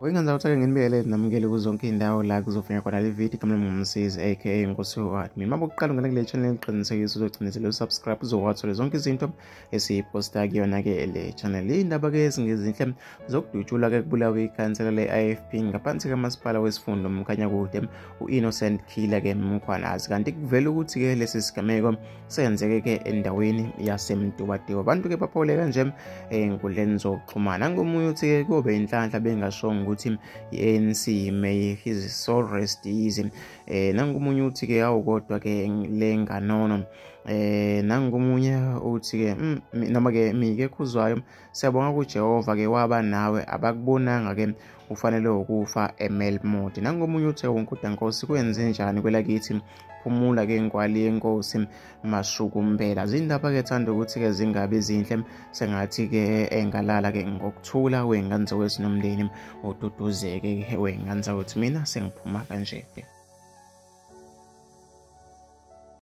Wengenza ukuthi ake nginibekele namukele kuzo zonke iy'ndawo la kuzofuneka khona le video. Igama lami nguMsizi aka Nkosi Admin. Uma uqala ungena kule channel, ngiqinisekisa uzogcinisela usubscribe, uzowathola zonke izinto esiyiposta kuyona-ke le channel. Iy'ndaba-ke ezingezinhle zokudutshulwa-ke kubulawa ikhansela le-IFP ngaphansi kamasipala wesifunda uMkhanyakude u-Innocent Killer-ke Mkhwanazi. Kanti kuvela ukuthi-ke lesi sigameko senzeke-ke endaweni yaseMtubatuba. Abantu-ke baphawule kanje ey'nkundleni zokuxhumana. Ngomunye uthi-ke kuyobe inhlanhla bengashongo ukuthi i-ANC, may his soul rest easy. Nangomunye uthi-ke awu kodwa-ke le nganono. Nangomunye uthi-ke noma-ke Mike Khuzwayo, siyabonga kuJehova-ke waba nawe, abakubonanga-ke ufanele ukufa eMelmoth. Nangomunye uthi uNkosi kwenze njani kwelakithi, phumula-ke nkwali yenkosi Mashukumbela. Zindaba-ke thanda ukuthi-ke zingabi zinhle, sengathi-ke engalala-ke ngokuthula wey'ngane zakwethu nomndeni ududuzeke wey'ngane zakwethu. Mina sengiphuma kanje.